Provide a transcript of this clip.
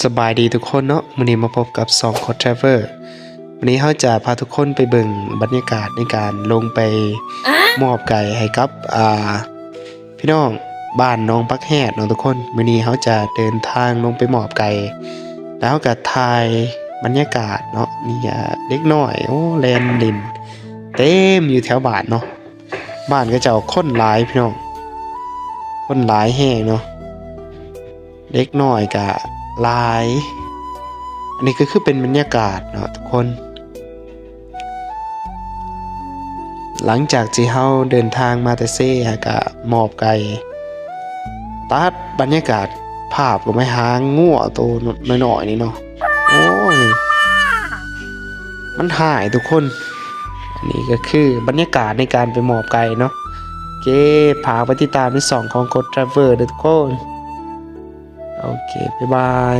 ສະບາຍດີທຸກຄົນເນາະ, ມື້ນີ້ມາພົບກັບຊ່ອງ Code Driver. ມື້ນີ້ເຮົາຈະພາທຸກຄົນໄປເບິ່ງບັນຍາກາດໃນການລົງໄປມອບໄກ່ໃຫ້ກັບ ອ່າ ພີ່ນ້ອງບ້ານໜອງປາກແຮດເນາະທຸກຄົນ. ມື້ນີ້ເຮົາຈະເດີນທາງລົງໄປມອບໄກ່ ແລ້ວເຮົາກໍຖ່າຍບັນຍາກາດເນາະ. ນີ້ກໍເດັກນ້ອຍ ໂອ້ ແລ່ນຫຼິ້ນເຕັມຢູ່ແຖວບ້ານເນາະ. ບ້ານເຂົາເຈົ້າຄົນຫຼາຍພີ່ນ້ອງ, ຄົນຫຼາຍແຮງເນາະ, ເດັກນ້ອຍກະຫຼາຍ. ອັນນີ້ກໍຄືເປັນບັນຍາກາດເນາະທຸກຄົນ. ຫຼັງຈາກທີ່ເຮົາເດີນທາງມາແຕ່ເຊ ເຮົາກະມອບໄກ່, ຕັດບັນຍາກາດພາບກໍໄປຫາງົວໂຕນ້ອຍໆນີ້ເນາະ. ໂອ້ຍ ມັນຮ້າຍທຸກຄົນ. ອັນນີ້ກໍຄືບັນຍາກາດໃນການໄປມອບໄກ່ເນາະ. ໂອເຄ ຝາກໄປຕິດຕາມໃນຊ່ອງຂອງ Code Driver ເດີທຸກຄົນ. ໂອເຄ ບາຍບາຍ.